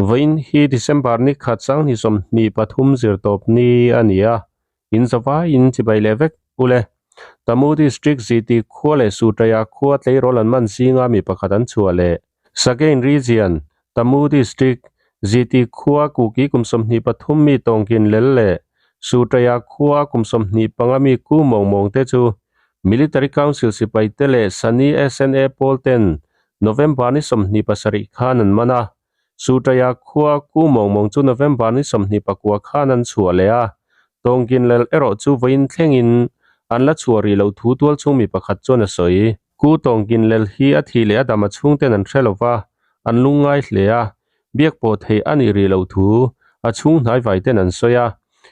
Vawiin hi December ni khat sanghnih 23 zirtawp ni a ni a, in zavaiin chibai leh vek ule. Tamu District Ziti khua leh Suṭaia khua tleirawl an man zinga mi pakhat an chhuah leh. Sagain Region, Tamu District, Ziti khua Kuki kum 23 mi tawngkin lel leh Suṭaia khua kum 25 mi Ku Mawng Mawng te chu Military Council sipai te leh Sani SNA pawl ten November ni 27 khan an man a. Suṭaia khua Ku Mawng Mawng chu November ni 29 khan an chhuah leh a. Tawngkin lel erawh chu vawiin thlengin an la chhuah rih loh thu tual chhung mi pakhat chuan a sawi. Ku Tawngkin lel hi a thih leh a dam a chhungten an hre lova, an lungngai hle a. Biak pawh theih a nih rih loh thu a chhung hnai vai ten an sawi a.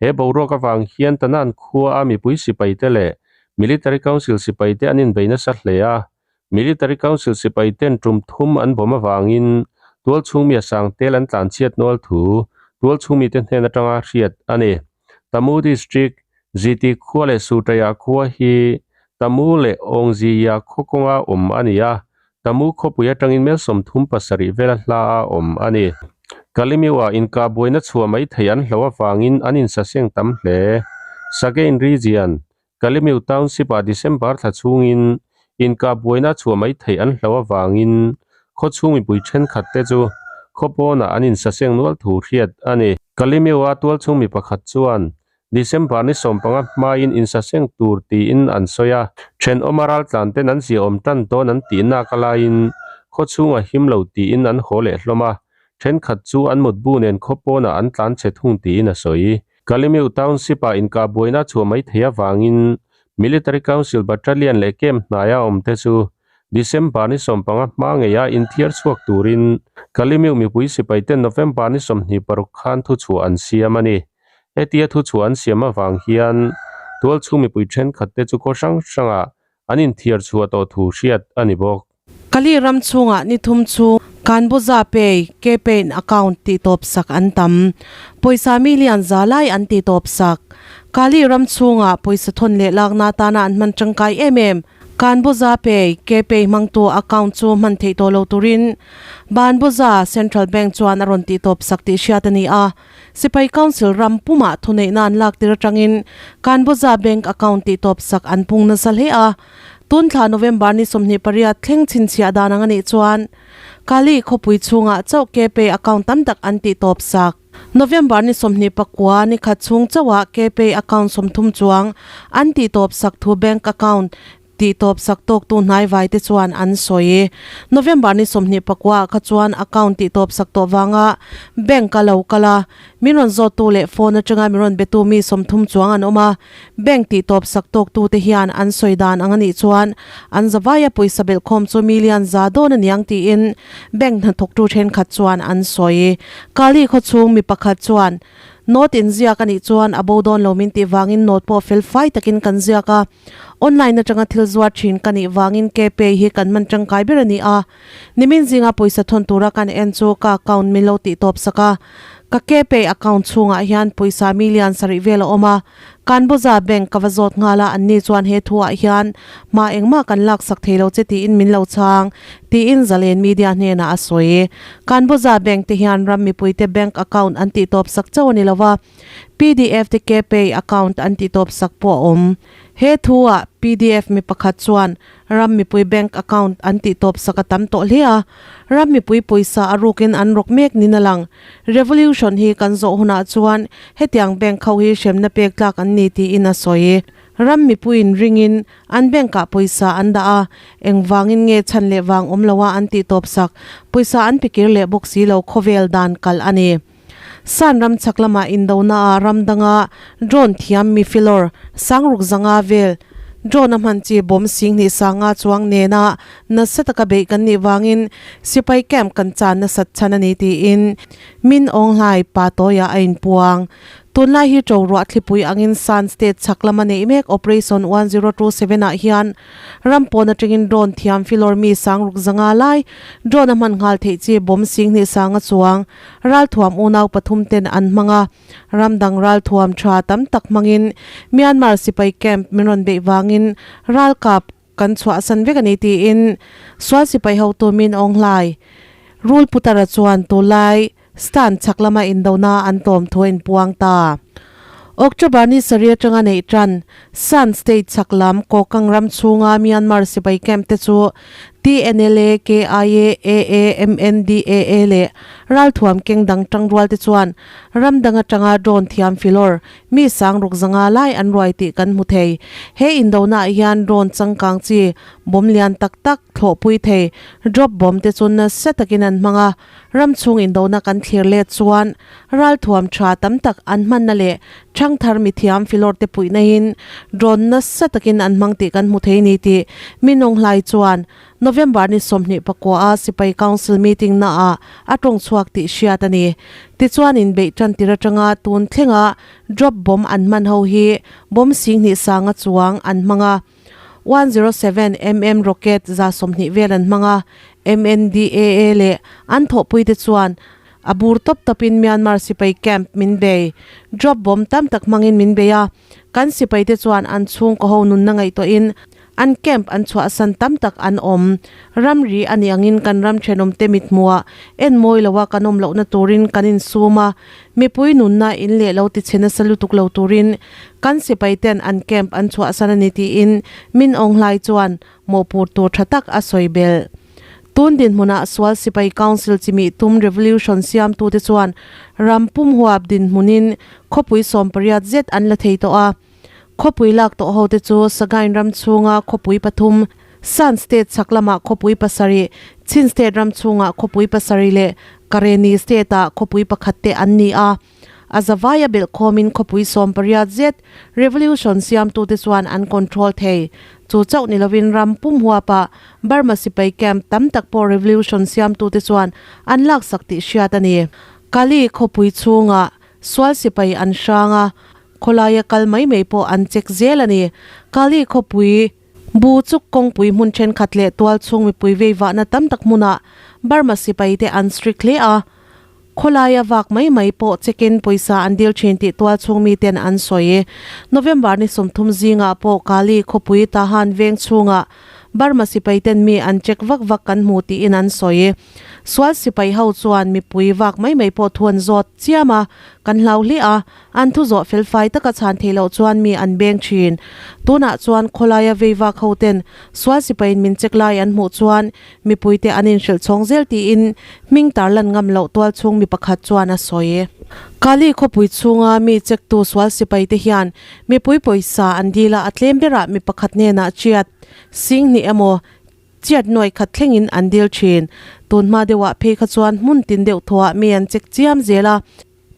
He boruak avang hian Tanan khua a mipui sipai te leh Military Council sipai te an inbei nasa hle a. Military Council sipai ten tum thum an bawm avangin tual chhung mi a sang tel an tlan chhiat nual thu tual chhung mite hnen atanga hriat a ni. Tamu District, Ziti khua leh Suṭaia khua hi Tamu leh Awngziia khaw kawnga awm a ni a, Tamu khawpui atangin mel 37 vela hla a awm a ni. Kalimiwa inkah buaina chhuah mai thei an hlo avangin an insaseng tam hle. Sagain Region, Kalimiu Township ah December thla chhungin inkah buaina chhuah mai thei an hlo avangin khaw chhung mipui thenkhat te chu khaw pawnah an insaseng nual thu hriat a ni. Kalimiwa tual chhung mi pakhat chuan December ni 15 hmain insaseng tur tiin an sawi a, thenawm a raltlan ten an ziaawm tan dawn an tih nak a laiin khaw chhunga him lo tiin an haw leh hlawm a, thenkhat chu an mutbu nen khaw pawnah an tlan chhe thung tiin a sawi. Kalimiu Township ah inkah buaina chhuah mai thei avangin Military Council Battalion leh camp hnaia awm te chu December ni 15 hma ngeia inthiar chhuak turin Kalimiu mipui sipai ten November ni 26 khan thu chhuah an siam a ni. Hetia thu chhuah an siam avang hian tual chhung mipui thenkhat te chu khaw hrang hrangah an inthiar chhuah tawh thu hriat a ni bawk. Kali ram chhungah ni thum chu Kanbuza Pay, Kpain account tih tawp sak an tam. Pawisa million za lai an tih tawp sak. Kali ram chhungah pawisa thawn leh lakna atana an hman tangkai em em. Kanbuza Pay, Kpay hmangtu account chu hman theih tawh lo turin Banbuza Central Bank chuan a rawn tih tawp sak tih hriat a ni a. Sipai Council ram pumah thuneihna an lak tir atangin Kanbawza Bank account tih tawp sak an pung nasa hle a. Tun thla November ni 28 thleng chhinchhiah dan ang a nih chuan Kali khawpui chhungah chauh Kpay account tam tak an tih tawp sak. November ni 29 ni khat chhung chauhah Kpay account 30 chuang an tih tawp sak thu bank account tih tawp sak tawk tu hnai vai te chuan an sawi. November ni 29 ah kha chuan account tih tawp sak tawh vanga bank a lo kal a, min rawn zawt tu leh phone atanga min rawn be tu mi 30 chuang an awm a, bank tih tawp sak tawk tu te hian an sawi dan ang a nih chuan an zavaia pawisa belh khawm chu million za dawn a niang tiin bank hnathawk tu thenkhat chuan an sawi. Kali khaw chhung mi pakhat chuan note inziak a nih chuan a bo dawn lo min tih vangin note pawh fel fai takin kan ziak a. Online atanga thil zuar thin ka nih vangin Kpay hi kan hman tangkai ber a ni a. Nimin zinga pawisa thawn tura kan en chu ka account min lo tih tawp sak a. Ka Kpay account chhungah hian pawisa million sarih vel a awm a. Kanbawza bank ka va zawt nghal a, anni chuan he thuah hian hma engmah kan lak sak thei lo che tiin min lo chhang, tiin Zalen Media hnenah a sawi. Kanbawza bank te hian ram mipuite bank account an tih tawp sak chauh a ni lo va. Pdf te Kpay account an tih tawp sak pawh a awm. He thu ah pdf mi pakhat chuan ram mipui bank account an tih tawp sak a tam tawh hle a, ram mipui pawisa a rukin an rawk mek nin a lang. Revolution hi kan zawh hunah chuan hetiang bank ho hi hremna pek tlak an ni tiin a sawi. Ram mipuiin ringin an bank ah pawisa an dah a, engvangin nge chhan leh vang awm lo a an tih tawp sak, pawisa an pe kir leh bawk si lo khawvel dan kalh a ni. San ram chhak lamah indona ah ram danga drone thiam mi filawr sangruk zanga vel drone a hman chi bawm 20 sanga chuang nena nasa taka beih kan nih vangin sipai camp kan chan nasat chhan a ni tiin Min Aung Hlaing pa tawia a inpuang. Tunlai hi to ruah thlipui angin Shan State chhak lama neih mek Operation 1027 ah hian ram pawn atangin drone thiam filawr mi sangruk zanga lai drone a hman nghal theih chi bawm 20 sanga chuang ralthuam unau pathum ten an hmang a, ram dang ralthuam tha tam tak hmangin Myanmar sipai camp min rawn beih vangin ralkap kan chhuah san vek a ni tiin sual sipai hotu Min Aung Hlaing rul putara chuan tulai. Stan chhak lama indona an tlawm thu a inpuang ta. October ni sarih atanga neih tan Shan State chhak lam Kokang ram chhunga Myanmar sipai camp te chu TNLA, KIA, AA, MNDAA leh ralthuam keng dang tangrual te chuan ram dang atanga drone thiam filawr mi sang ruk zanga lai an ruai tih kan hmu thei. He indona ah hian drone changkang chi bawm lian tak tak thlawhpui thei drop bomb te chu nasa takin an hmang a. Ram chhung indona kan thlir let chuan ralthuam tha tam tak an hmanna leh thangthar mithiam filawr te puihna in drone nasa takin an hmang tih kan hmu thei ni tih Minung Hlai chuan November ni 24 a Sipai Council meeting na ah a tawng chhuak tih hriat a ni. Tichuan inbeih tan tir atanga tun thlenga drop bomb an hman ho hi bomb 20 sanga chuang an hmang a. 107 mm rocket 120 vel an hmang a, MNDAA leh an thawhpuite chuan a bur tawp tawpin Myanmar sipai camp min bei. Drop bomb tam tak hmangin min bei a, kan sipaite chuan an chhungkaw ho nunna ngaihtuahin an camp an chhuahsan tam tak an awm. Ramri a nih angin kan ram thenawmte mithmuah en mawi loa kan awm lohna turin kan insum a, mipui nunna in leh lo tichhe nasa lutuk lo turin Kan sipai ten an camp an chhuahsan a ni tiin Min Aung Hlai chuan mawhpur tur tha tak a sawi belh. Tun dinhmunah Sual Sipai Council chimih tum revolution siamtute chuan ram pum huap dinhmunin khawpui 18 zet an la thei tawh a. Khawpui lak tawh hote chu Sagaing ram chhunga khawpui pathum, Shan State chhak lamah khawpui pasarih, Chin State ram chhungah khawpui pasarih leh Karenni State-ah khawpui pakhat te an ni a. A zavaia belhkhawmin khawpui 18 zet revolution siamtute chuan an control thei. Chu chauh ni lovin ram pum huapa Burma sipai camp tam tak pawh revolution siamtute chuan an laksak tih hriat a ni. Kali khawpui chhungah sual sipai an hrang a, khawlaia kal mai mai pawh an check zel a ni. Kali khawpui Bu chuk kawngpui hmun thenkhat leh tual chhung mipui veivahna tam tak hmunah Burma sipaite an strict hle a, Khawlaia vak mai mai pawh check-in pawisa an dil thin tih tual chhung miten an sawi. November ni 30 zingah pawh Kali khawpui Tahan veng chhungah Burma sipaiten mi an check vak vak kan hmu tiin an sawi. Sual sipai ho chuan mipui vak mai mai pawh thu an zawt chiam a, kan hlau hle a, an thu zawh felfai taka chhan theih loh chuan mi an beng thin. Tunah chuan khawlaia vei vak ho ten sual sipaiin min check lai an hmuh chuan Mipuite an inhrilh chhawng zel tiin hming tarlan ngam loh tual chhung mi pakhat chuan a sawi. Kali khawpui chhunga mi chektu sual sipaite hian mipui pawisa an dil a, a tlem berah mi pakhat hnenah chiat 2000 emaw chiat nuai khat thlengin an dil thin. Tun hma deuhah phei kha chuan hmun tin deuh thawhah mi an chek chiam zel a.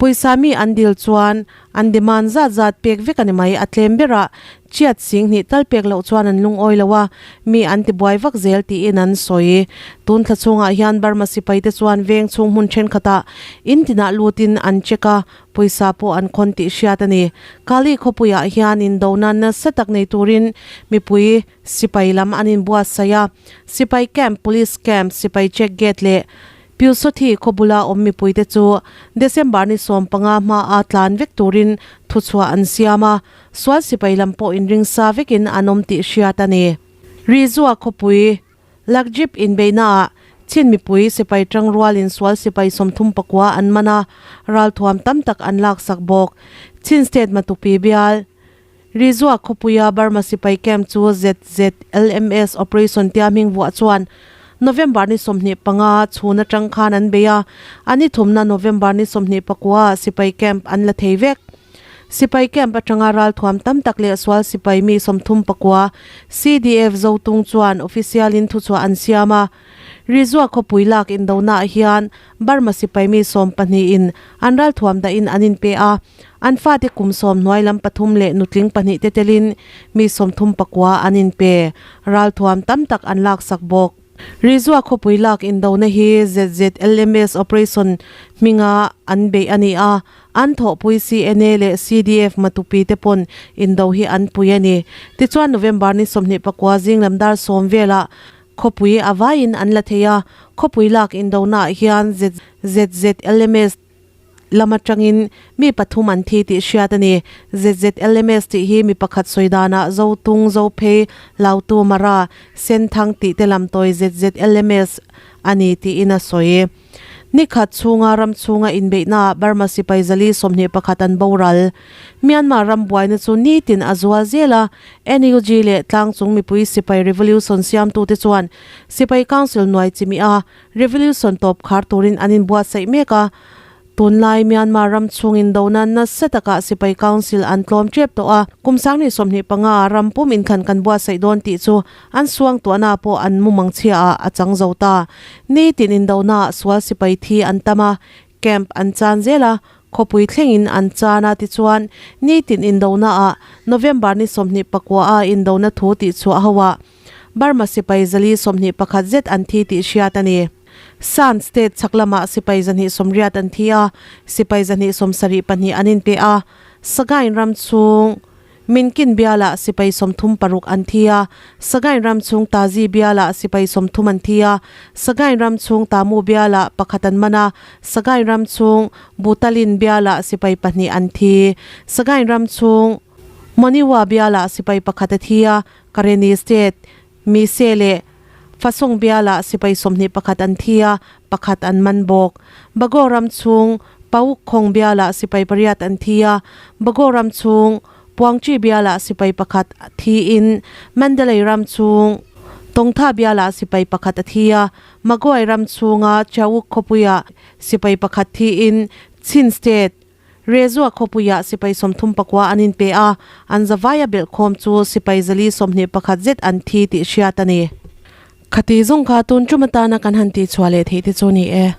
Pawisa mi an dil chuan an demand zat zat pek vek a ni mai, a tlem berah chiat 2000 tal pek loh chuan an lungawi lo a, mi an ti buai vak zel tiin an sawi. Tun thla chhungah hian Burma sipaite chuan veng chhung hmun thenkhatah in tinah lutin an check a, pawisa pawh an khawn tih hriat a ni. Kali khawpuiah hian indona nasa tak nei turin mipui sipai lam an inbuatsaih a, sipai camp, police camp, sipai check gate leh Pyusawthi khaw bula awm mipuite chu December ni 15 hmaa tlan vek turin thuchhuah an siam a, sual sipai lam pawh inringsa vekin an awm tih hriat a ni. Rizua khawpui Lakjip inbeihnaah Chin mipui sipai tangrualin sual sipai 39 an man a, ralthuam tam tak an laksak bawk. Chin State Matupi bial Rizua khawpuia Burma sipai camp chu ZZLMS operation tia hming vuah chuan November ni 25 chhun atang khan an bei a, a ni thumna November ni 29 sipai camp an la thei vek. Sipai camp atanga ralthuam tam tak leh sual sipai mi 39 CDF Zotung chuan official in thuchhuah an siam a. Rizua khawpui lak indona ah hian Burma sipai mi 12 in an ralthuam dahin an inpe a, an fate kum 10 hnuai lam pathum leh nutling pahnih te telin mi 39 an inpe. Ralthuam tam tak an laksak bawk. Rizua khawpui lak indona hi ZZLMS operation hminga an beih a ni a, an thawhpui CNA leh CDF Matupi te pawn indo hi an pui a ni. Tichuan November ni 29 zing lam dar 10 velah Khawpui a vaiin an la thei a, khawpui lak indonaah hian ZZLMS lam atangin mi pathum an thi tih hriat a ni. ZZLMS tih hi mi pakhat sawi danah Zotung, Zophei, Lautu, Mara, Senthang tih te lam tawi ZZLMS a ni tiin a sawi. Ni khat chhunga ram chhunga inbeihnaah Burma sipai 421 an boral. Myanmar ram buaina chu nitin a zual zel a, NUG leh tlangchung mipui sipai revolution siamtute chuan sipai council nuai chimih a, revolution tawp khar turin an inbuatsaih mek a. Tunlai Myanmar ram chhung indona nasa takah sipai council an tlawm tep tawh a, kum 2025 ah ram pum inthlan kan buatsaih dawn tih chu an suangtuahna pawh an mumang chhia ah a chang zo ta. Nitin indona ah sual sipai thi an tam a, camp an chan zel a, khawpui thlengin an chan a tichuan nitin indona ah November ni 29 ah indona thu tihchhuah ho ah Burma sipai 421 zet an thi tih hriat a ni. Shan State chhak lamah sipai 280 an thi a, sipai 272 an inpe a. Sagaing ram chhung Minkin bialah sipai 36 an thi a, Sagaing ram chhung Tazi bialah sipai 30 an thi a, Sagaing ram chhung Tamu bialah pakhat an man a, Sagaing ram chhung Butalin bialah sipai pahnih an thi. Sagaing ram chhung Monywa bialah sipai pakhat a thi a, Karenni State Mise leh Fasung bialah sipai 21 an thi a, pakhat an man bawk. Bago ram chhung Pauk Khawng bialah sipai pariat an thi a, Bago ram chhung Puangchi bialah sipai pakhat thiin Mandalay ram chhung Tawngtha bialah sipai pakhat a thi a, Magway ram chhunga Chauk khawpuiah sipai pakhat thiin Chin State Rezua khawpuiah sipai 39 an inpe a, an zavaia belhkhawm chu sipai 421 zet an thi tih hriat a ni. Khati zawng kha tun tum atana kan han tihchhuah leh theih te chu ni e.